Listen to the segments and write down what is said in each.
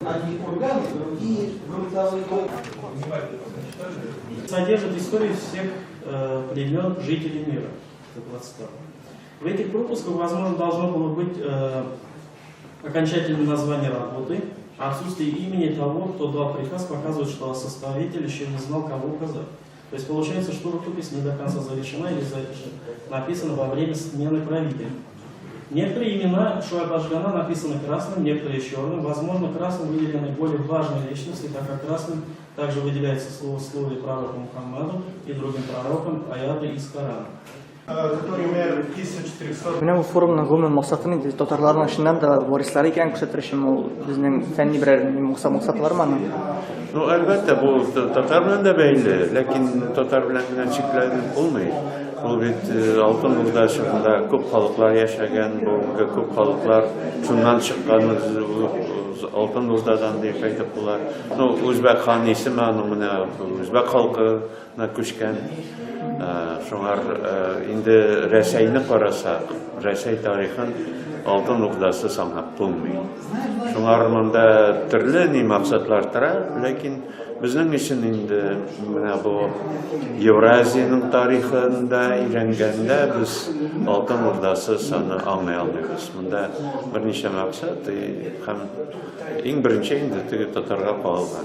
Одни курганы, другие грунтовые. Содержит историю всех племен жителей мира. 22. В этих пропусках, возможно, должно было быть окончательное название работы. Отсутствие имени того, кто дал приказ, показывает, что составитель еще не знал, кого указать. То есть получается, что рукопись не до конца завершена или написана во время смены правителя. Некоторые имена Шуа-Башгана написаны красным, некоторые черным. Возможно, красным выделены более важные личности, так как красным также выделяется слово слове пророку Мухаммаду и другим пророкам аяты из Корана. Который умер в 1400. Менә бу форумның гомум максаты нинди? Татарларның чыннан да варислары икәнен күрсәтер өчен ул безнең фәнни берәр максаты бармы аның? Ну, әлбәттә, бу татар белән дә бәйле, ләкин татар белән генә чикләнеп булмый. Ул бит Алтын Урда чорында күп халыклар яшәгән, бүгенге күп халыклар шуннан чыккан, Алтын Урдадан дип әйтеп була. Ну, Үзбәк хан исеме аның менә үзбәк халкына күчкән. Шуңар инде Рәсәйне карасак, Рәсәй тарихын Алтын Урдасы санап булмый. Шуңар монда төрле ни максатлар тора, ләкин безнең өчен инде менә бу Евразиянең тарихын да өйрәнгәндә без Алтын Урдасы саны аңлый алмыйбыз. Монда берничә максат һәм иң беренче инде теге татарга кагылган.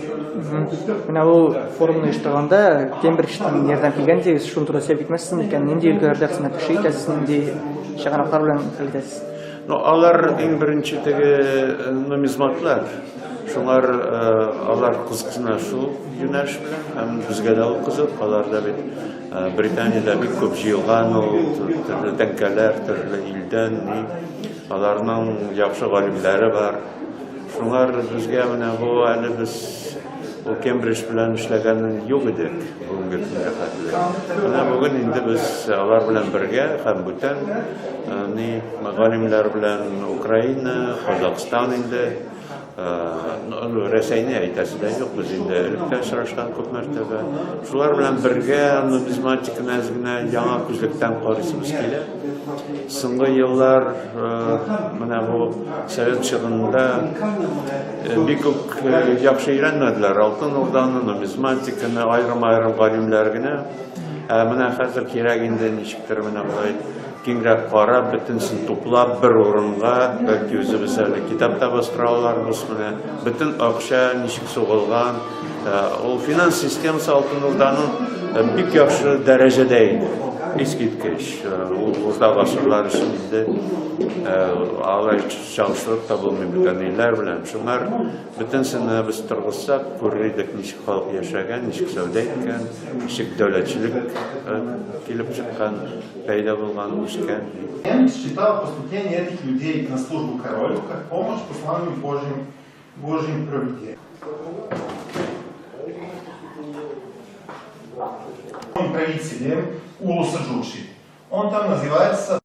Менә бу форумны оештырганда Кембриджтан ярдәм килгән дигез, шуны турында сөйләп китмәссезме икән? Нинди өлкәләрдә хезмәттәшлек итәсез, нинди чыганаклар белән хәл итәсез? Ну, алар иң беренче теге нумизматлар. Шуңар алар кызыксына шул юнәлеш белән, һәм безгә дә ул кызык. Алар да бит Британиядә бик күп җыелган ул төрле тәңкәләр, төрле илдән, ни. Аларның яхшы галимнәре бар. Шуңар безгә менә бу әле без ул Кембридж белән эшләгән юк идек бүгенге көнгә хәтле. Менә бүген инде без алар белән бергә һәм бүтән ни галимнәр белән Украина, Казахстан инде Рәсәйне әйтәсе дә юк, без инде элек тә очрашкан күп мәртәбә. Шулар белән бергә нумизматиканы әз генә яңа күзлектән карыйсыбыз килә. Соңгы еллар менә бу совет чорында бик үк яхшы өйрәнмәделәр Алтын Урданы, нумизматиканы, аерым-аерым галимнәр генә. Ә менә хәзер кирәк инде ничектер менә болай киңрәк карап, бөтенсен туплап бер урынга, бәлки үзебез әле китап та бастыра аларбыз, менә бөтен акча ничек сугылган, ул финанс системасы Алтын Урданың бик яхшы дәрәҗәдә иде. Искиткеч. Ул урта гасырлар өчен инде алай чагыштырып та булмый бүтән илләр белән. Шуңар бөтенсен без торгызсак, күрер идек, ничек халык яшәгән, ничек сәүдә иткән, ничек дәүләтчелек килеп чыккан, пәйда булган, үскән. Считал поступление этих людей на службу королю как помощь посланию Божьим провидением. Правителем Улуса Джучи. Он там называется